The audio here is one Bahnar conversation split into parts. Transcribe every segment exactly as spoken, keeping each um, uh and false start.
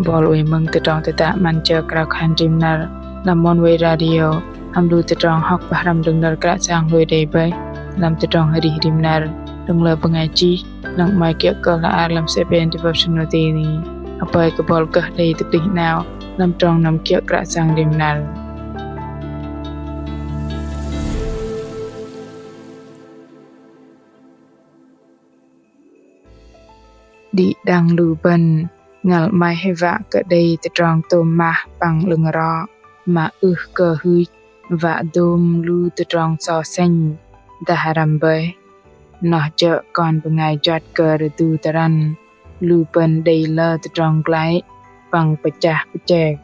Bol wei mơ̆ng tơdrong tơdă 'Măn Jơ Krao Khan Rim Năr lăm Oneway Radio, hăm lu tơdrong hŏk pơhrăm đơ̆ng nơ̆r Kră Yang hlôi đei bơih lăm tơdrong arih rim năr, đơ̆ng lơ bơngai chih, lăng 'mai kiơ̆ kơ hla ar lăm CBN Devotional Daily. Hơpơi kơ bol gơh đei tơplih 'nao lăm trong năm kiơ̆ Kră Yang rim năr. Đĭ đăng lu bơ̆n, ngăl 'maih wă kơ đei tơdrong tôm mah păng 'lơ̆ng rŏ, mă ưh kơ hưch wă dôm lu tơdrong so sĕnh dah răm bơih. Noh jơ̆ kon bơngai juăt kơ rơdu tơrăn, lu bơ̆n đei lơ tơdrong glăi păng pơchah pơchek.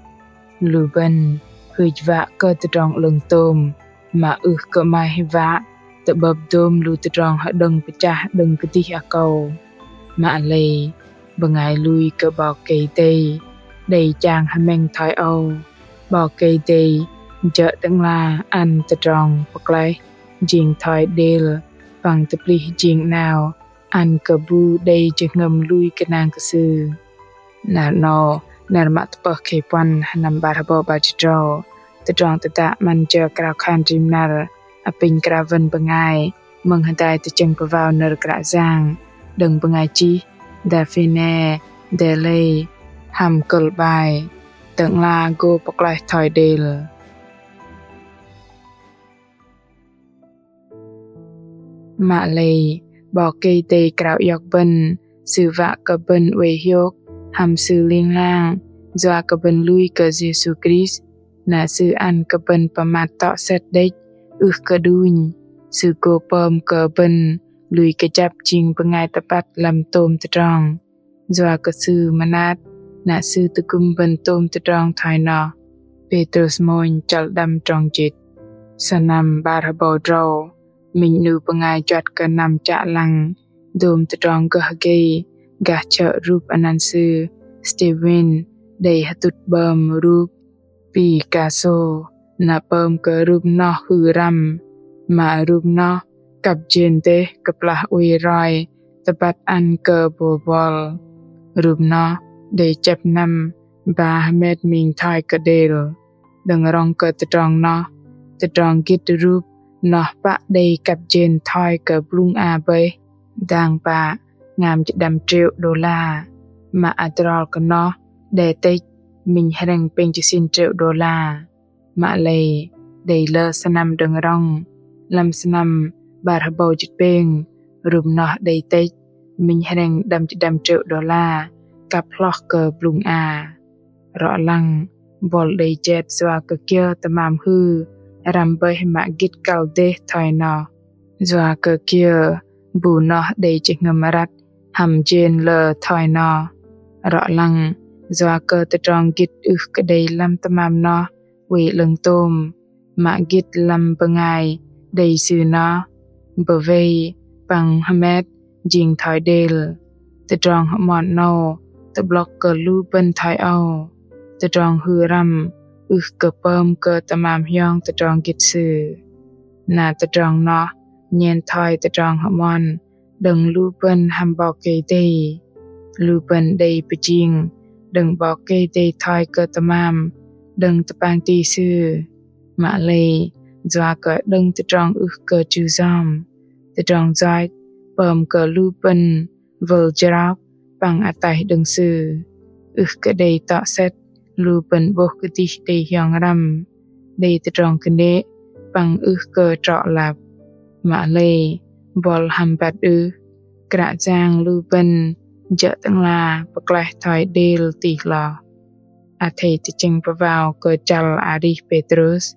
Lu bơ̆n hưch wă kơ tơdrong 'lơ̆ng tôm, mă ưh kơ 'maih wă tơ'bơ̆p dôm lu tơdrong hơđơ̆ng pơchah đơ̆ng kơdih akâu. Mă lei, bơngai lui kơ 'Bok Kei-Dei đei chang hơmĕng thoi âu: 'Bok Kei-Dei jơ̆ Tơ'ngla ăn tơdrong pơklaih jing thoi đêl păng tơplih jing 'nao ăn kơ bu đei jơhngơ̆m lui kơnang kơ Sư. Năr 'nâu, năr mă tơpơh khei puăn, sơnăm 'bar hơbâu 'bar jĭt tơdrâu, tơdrong tơdă 'Măn Jơ Krao Khan Rim Năr apinh krao wơ̆n bơngai mơ̆ng hơdai tơchĕng pơvao nơ̆r Kră Yang, đơ̆ng bơngai chih Daphne Delay, hăm kơ̆l 'bai: Tơ'ngla gô pơklaih thoi đêl. Mă lei, 'Bok Kei-Dei krao iŏk bơ̆n, Sư wă kơ bơ̆n oei hiôk hăm Sư ling lang, yua kơ bơ̆n lui kơ Yêsu Krist, na Sư ăn kơ bơ̆n pơmat tŏ sĕt đĕch, ưh kơ đunh. Sư gô pơm kơ bơ̆n lui kơjăp jing bơngai tơpăt lăm tôm tơdrong, yua kơ Sư mơnat, na Sư tơgŭm bơ̆n tôm tơdrong thoi noh. Pêtrôs mônh chăl đăm trong jĭt. Sơnăm 'bar hơbâu tơdrâu, minh 'nu bơngai juăt kơ năm chă lăng dôm tơdrong gơh gei gah chơ̆ rup anăn sư Steven đei hơtŭt 'bơm rup Picasso, na pơm kơ rup noh hư răm, mă rup noh kăp jên dêh kơplah oei roi tơbăt ăn kơ bôl bôl. Rup noh đei chĕp năm ba hơmet ming thoi kơ đêl. Đơ̆ng rŏng kơ tơdrong noh, tơdrong gĭt rup noh pă đei kăp jên thoi kơ blŭng a bơih, dang pă ngam jĭt đăm triệu đô la, mă adrol kơ noh đe tĕch minh hrĕng pêng jĭt sĭn triệu đô la. Mă lei, đei lơ sơnăm đơ̆ng rŏng, lăm sơnăm 'bar hơbâu jĭt pêng, rup noh đei tĕch minh hrĕng đăm jĭt đăm triệu đô la kăp hloh kơ blŭng a. Rŏ lăng, bol đei jet yua kơ kiơ tơmam hư răm bơih mă gĭt kăl dêh thoi noh. Yua kơ kiơ bu noh đei jơhngơ̆m răt hăm jên lơ thoi noh. Rŏ lăng, yua kơ tơdrong gĭt ưh kơ đei lăm tơmam noh oei 'lơ̆ng tôm, mă gĭt lăm bơngai đei sư noh bơwei păng hơmet jing thoi đêl. Tơdrong hơmon 'nâu tơ'blŏk kơ lu bơ̆n thoi âu: tơdrong hư răm ưh kơ pơm kơ tơmam hiong tơdrong gĭt sư. Na tơdrong noh nhen thoi tơdrong hơmon đơ̆ng lu bơ̆n hăm 'Bok Kei-Dei. Lu bơ̆n đei pơjing đơ̆ng 'Bok Kei-Dei thoi kơ tơmam đơ̆ng tơpang ti Sư. Mă lei, yua kơ đơ̆ng tơdrong ưh kơ chu yom, tơdrong yoch pơm kơ lu bơ̆n wơl jrok păng ataih đơ̆ng Sư. Ưh kơ đei tŏ sĕt lu bơ̆n 'bôh kơdih đei hiong răm, đei tơdrong kơnê̆ păng ưh kơ trŏ lăp. Mă lei, bol hăm băt ưh, Kră Yang lu bơ̆n jơ̆ Tơ'ngla pơklaih thoi đêl tih hloh. Athei tơchĕng pơvao kơ chăl arih Pêtrôs,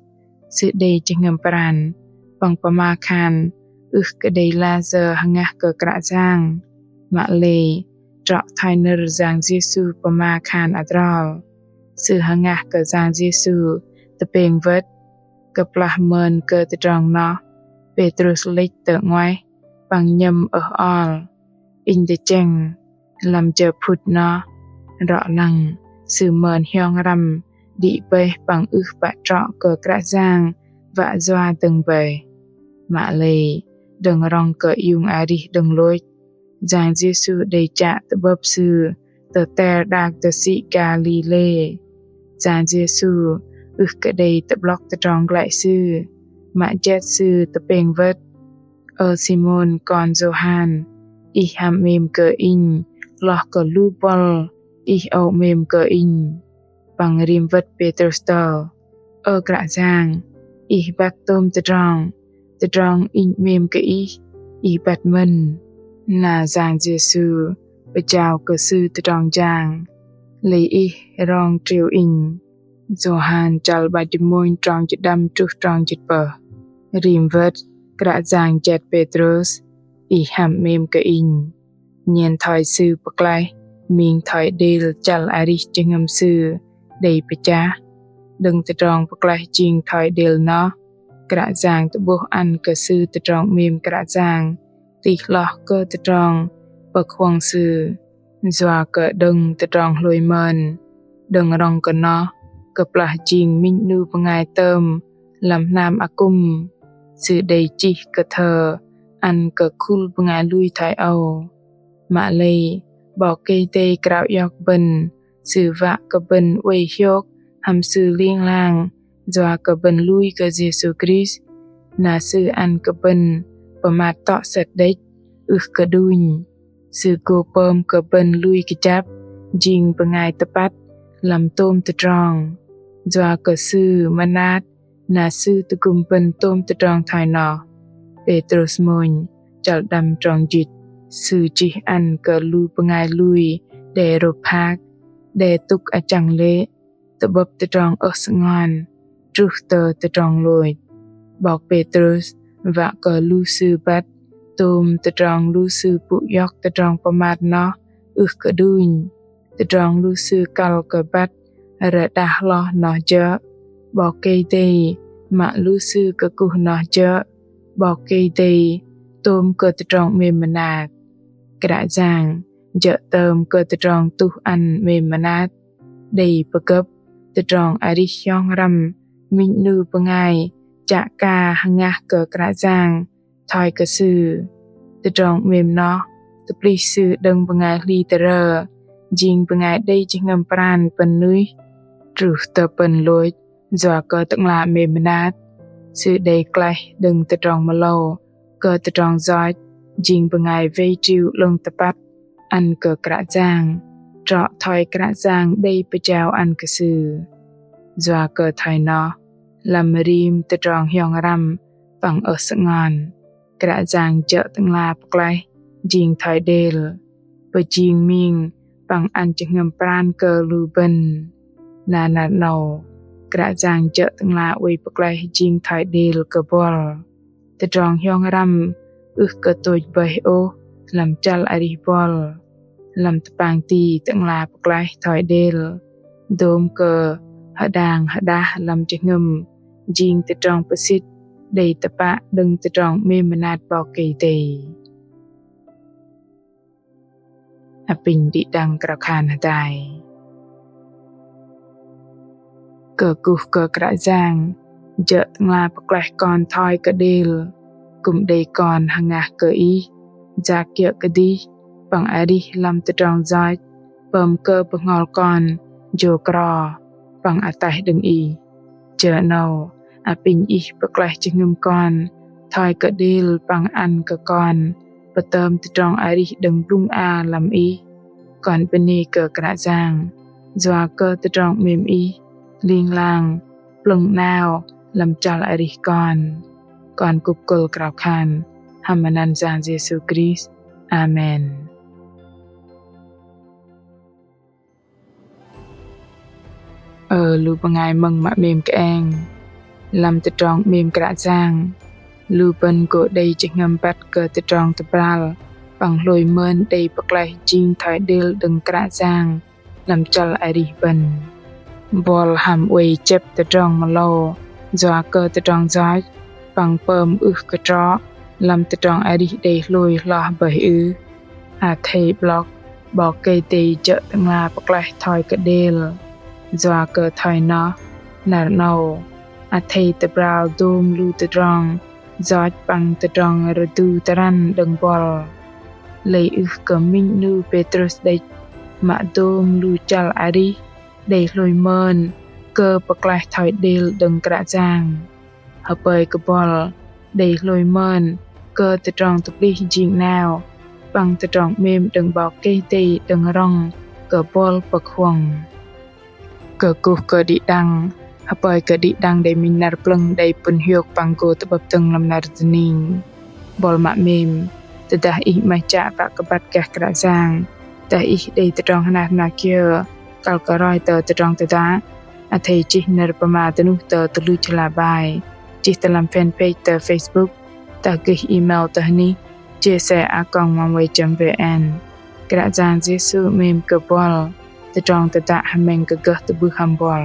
sư đei jơhngơ̆m pran păng pơma khan ưh kơ đei layơ hơngah kơ Kră Yang, mă lei trŏ thoi nơ̆r Yang Yêsu pơma khan adrol. Sư hơngah kơ Yang Yêsu tơpêng wơ̆t. Kơplah mơn kơ tơdrong noh, Pêtrôs lĕch tơ 'nguaih păng nhơ̆m ơh ol: Inh tơchĕng. Lăm jơ phŭt noh, rŏ lăng, sư mơn hiong răm đĭ bơih păng ưh pă trŏ kơ Kră Yang wă yua dơ̆ng bơih. Mă lei, đơ̆ng rŏng kơ iung arih đơ̆ng lôch, Yang Yêsu đei chă tơ'bơ̆p sư tơ ter đak tơ sĭ Galilê. Yang Yêsu ưh kơ đei tơ'blŏk tơdrong glăi Sư, mă jet Sư tơpêng wơ̆t: Ơ Simôn kon Yôhan, ih hăm 'mêm kơ Inh hloh kơ lu bŏl ih âu 'mêm kơ Inh? Păng rim wơ̆t Pêtrôs tơl: Ơ Kră Yang, Ih băt tôm tơdrong, tơdrong inh 'mêm kơ Ih, Ih băt mơ̆n. Na Yang Yêsu pơjao kơ sư tơdrong jang: Lei ih rong triu Inh. Yôhan chăl 'bar jĭt mônh trong jĭt đăm truh trong jĭt pơh. Rim wơ̆t, Kră Yang jet Pêtrôs: Ih hăm 'mêm kơ Inh. Nhen thoi sư pơklaih, ming thoi đêl chăl arih jơhngơ̆m sư đei pơchah. Đơ̆ng tơdrong pơklaih jing thoi đêl noh, Kră Yang tơ'bôh ăn kơ sư tơdrong 'mêm Kră Yang tih hloh kơ tơdrong pơ̆k huŏng sư. Yua kơ đơ̆ng tơdrong hlôi mơn, đơ̆ng rŏng kơ noh kơplah jing minh 'nu bơngai tơm lăm hnam akŭm, sư đei chih kơ thơ ăn kơ khul bơngai lui thoi âu: Mă lei 'Bok Kei-Dei krao iŏk bơ̆n, Sư wă kơ bơ̆n oei hiôk hăm Sư ling lang yua kơ bơ̆n lui kơ Yêsu Krist. Na Sư ăn kơ bơ̆n pơmat tŏ sĕt đĕch, ưh kơ đunh. Sư gô pơm kơ bơ̆n lui kơjăp, jing bơngai tơpăt lăm tôm tơdrong. Yua kơ Sư mơnat, na Sư tơgŭm bơ̆n tôm tơdrong thoi noh. Pêtrôs mônh, chăl đăm trong jĭt, sư chih ăn kơ lu bơngai lui đe rôp hak, đe tŭk achăng lê̆, tơ'bơ̆p tơdrong ơh sơngon, truh tơ tơdrong lôch. 'Bok Pêtrôs wă kơ lu sư băt tôm tơdrong lu sư pŭ iŏk tơdrong pơmat noh ưh kơ đunh. Tơdrong lu sư kăl kơ băt rơđah hloh noh jơ̆ 'Bok Kei-Dei, mă lu sư kơkuh noh jơ̆ 'Bok Kei-Dei tôm kơ tơdrong 'mêm mơnat. Kră Yang jơ̆ tơm kơ tơdrong tuh ăn 'mêm mơnat, đei pơgơ̆p tơdrong arih hiong răm minh 'nu bơngai chă ka hơngah kơ Kră Yang thoi kơ Sư. Tơdrong 'mêm noh tơplih sư đơ̆ng bơngai hli tơrơ, jing bơngai đei jơhngơ̆m pran pơ̆n nuih truh tơ pơ̆n lôch yua kơ Tơ'ngla 'mêm mơnat. Sư đei klaih đơ̆ng tơdrong mơlâu kơ tơdrong yoch, jing bơngai wei triu 'lơ̆ng tơpăt ăn kơ Kră Yang, trŏ thoi Kră Yang đei pơjao ăn kơ sư. Yua kơ thoi noh, lăm rim tơdrong hiong răm păng ơh sơngon, Kră Yang jơ̆ Tơ'ngla pơklaih jing thoi đêl, pơjing ming păng ăn jơhngơ̆m pran kơ lu bơ̆n. Na năr 'nâu, Kră Yang jơ̆ Tơ'ngla oei pơklaih jing thoi đêl kơ buăl. Tơdrong hiong răm ưh kơ tôch bơih ôh lăm chăl arih buăl. Lăm tơpang ti Tơ'ngla pơklaih thoi đêl, dôm kơ hơdang hơdah lăm jơhngơ̆m, jing tơdrong pơsĭt đei tơpă đơ̆ng tơdrong 'mêm mơnat 'Bok Kei-Dei. Apinh đĭ đăng krao khan hơdai. Kơkuh kơ Kră Yang, jơ̆ Tơ'ngla pơklaih kon thoi kơ đêl, kư̆m đei kon hơngah kơ Ih, yak kiơ̆ kơdih, păng arih lăm tơdrong yoch, pơm kơ bơhngol kon jô kro păng ataih đơ̆ng Ih. Jơ 'nâu, apinh Ih pơklaih jơhngơ̆m kon thoi kơ đêl păng ăn kơ kon pơtơm tơdrong arih đơ̆ng blŭng a lăm Ih. Kon bơnê kơ Kră Yang, yua kơ tơdrong 'mêm Ih ling lang plơ̆ng 'nao lăm chăl arih kon. Kon kŭp kơ̆l krao khan hăm anăn Yang Yêsu Krist. Amen. Ơ lu bơngai mơ̆ng mă 'mêm kơeng. Lăm tơdrong 'mêm Kră Yang, lu bơ̆n gô đei jơhngơ̆m băt kơ tơdrong tơbral păng hlôi mơn đei pơklaih jing thoi đêl đơ̆ng Kră Yang lăm chăl arih bơ̆n. Buăl hăm oei chĕp tơdrong mơlâu yua kơ tơdrong yoch păng pơm ưh kơ trŏ lăm tơdrong arih đei hlôi hloh bơih ưh? Athei 'blŏk 'Bok Kei-Dei jơ̆ Tơ'ngla pơklaih thoi kơ đêl. Yua kơ thoi noh, năr 'nâu, athei tơbral dôm lu tơdrong yoch păng tơdrong rơdu tơrăn đơ̆ng buăl. Lei ưh kơ minh 'nu Pêtrôs đĕch, mă dôm lu chăl arih đei hlôi mơn kơ pơklaih thoi đêl đơ̆ng Kră Yang. Hơpơi kơ buăl đei hlôi mơn kơ tơdrong tơplih jing 'nao păng tơdrong 'mêm đơ̆ng 'Bok Kei-Dei đơ̆ng rŏng kơ buăl pơ̆k huŏng. Kơkuh kơ đĭ đăng, hơpơi kơ đĭ đăng đei minh năr plơ̆ng đei pŭn hiôk păng gô tơ'bơ̆p dơ̆ng lăm năr dơning. Buăl mă 'mêm, tơdah ih 'maih chă wă kơ băt gah Kră Yang, dah ih đei tơdrong hơnat hơna kiơ kăl kơ roi tơ tơdrong tơdă, athei chih nơ̆r pơma dơnuh tơ tơluch hla bơar, chih tơ lăm fanpage tơ Facebook, dah gih email tơ hơnih J C a còng oneway chấm V N. Kră Yang Yêsu 'mêm kơ buăl, tơdrong tơdă hơmĕng kơ gơh tơ'bưh hăm buăl.